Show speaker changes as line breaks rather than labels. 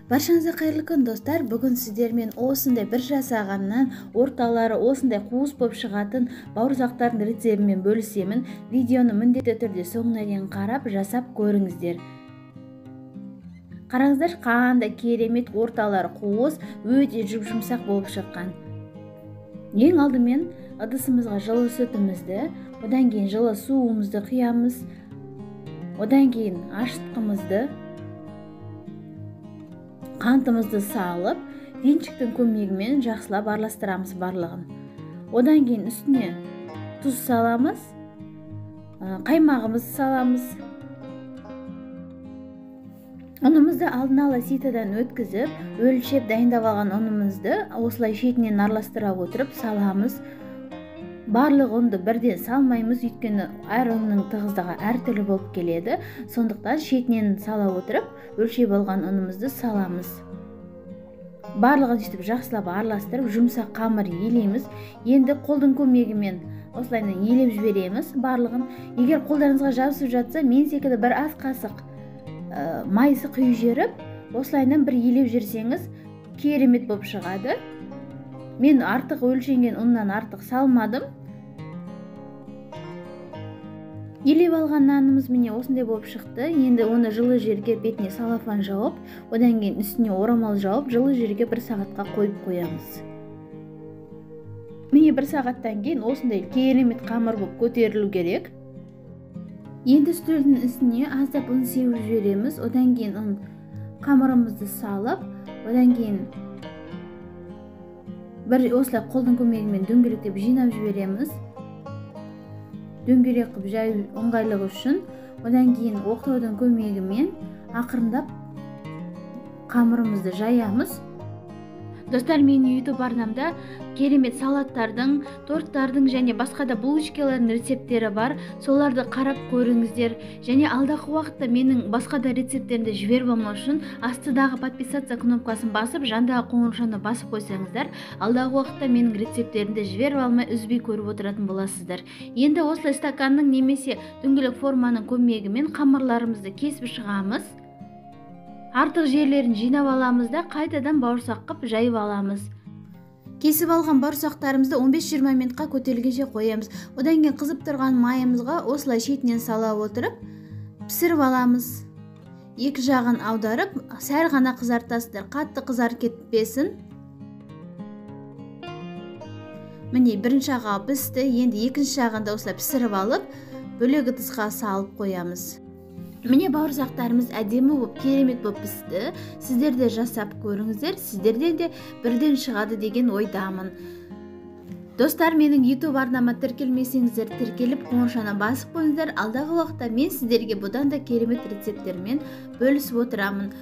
Баршаңызға қайырлы күн, достар. Бүгін сіздермен осындай бір жасағаннан орталары осындай қуыс болып шығатын бауырсақтардың рецептімен бөлісемін. Видеоны міндетті түрде соңына дейін қарап, жасап көріңіздер. Қараңыздар, қандай керемет орталары қуыс, өте жұп-жұмсақ болып шыққан. Ең алдымен ыдысымызға жылы сүтімізді, одан кейін жылы суымызды құямыз, одан кейін ашытқымызды, қантымызды салып, венчиктің көмегімен жақсылап араластырамыз барлығын. Одан кейін үстіне тұз саламыз, қаймағымызды саламыз. Ұнымызды алдын ала ситадан өткізіп, өлшеп дайындап алған ұнымызды осылай шетінен араластыра отырып саламыз. Барлық ұнды бірден салмаймыз, өйткені әр ұнның тығыздығы әртүрлі болып келеді. Сондықтан шетінен сала отырып, өлшеп алған ұнымызды саламыз. Барлығын сөйтіп жақсылап араластырып, жұмсақ қамыр елейміз. Енді қолдың көмегімен осылайынан елеп жібереміз барлығын. Егер қолдарыңызға жабысып жатса, мен секілді бір ас қасық майсы құйып жіберіп, осылайынан бір елеп жіберсеңіз, керемет болып шығады. Мен артық өлшенген ұннан артық салмадым. Елеп алған нанымыз міне осындай болып шықты. Енді оны жылы жерге бетіне салафан жауып, одан кейін үстіне орамал жауып, жылы жерге бір сағатқа қойып қоямыз. Міне бір сағаттан кейін осындай керемет қамыр болып көтерілу керек. Енді үстелдің үстіне аздап ұн сеуіп жібереміз. Одан кейін ұн қамырымызды салып, одан кейін бір осылай қолдың көмегімен дөңгелектеп жинап жібереміз. Дөңгелек қылып жаю ыңғайлығы үшін. Одан кейін оқтаудың көмегімен ақырындап қамырымызды жаямыз. Достар, менің YouTube арнамда керемет салаттардың, торттардың және басқа да булочкалардың рецепттері бар. Соларды қарап көріңіздер. Және алдағы уақытта менің басқа да рецепттерімді жіберіп алмау үшін астыдағы подписаться кнопкасын басып, жандағы қоңыраушаны басып қойсаңыздар, алдағы уақытта менің рецепттерімді жіберіп алмай үзбей көріп отыратын боласыздар. Енді осылай стаканның немесе дөңгелек форманың көмегімен қамырларымызды кесіп шығамыз. Артық жерлерін жинап аламыз да қайтадан бауырсақ қып жайып аламыз. Кесіп алған бауырсақтарымызды 15-20 минутқа көтерілгенше қоямыз. Одан кейін қызып тұрған майымызға осылай шетінен сала отырып пісіріп аламыз. Екі жағын аударып, сәл ғана қызартасыздар, қатты қызарып кетпесін. Міне бірінші жағы пісті, енді екінші жағын да осылай пісіріп алып, бөлек ыдысқа салып қоямыз. Міне бауырсақтарымыз әдемі болып, керемет болып пісті. Сіздер де жасап көріңіздер, сіздерден де бірден шығады деген ойдамын. Достар, менің YouTube арнама тіркелмесеңіздер, тіркеліп қоңыраушаны басып қойыңыздар. Алдағы уақытта мен сіздерге бұдан да керемет рецепттермен бөлісіп отырамын.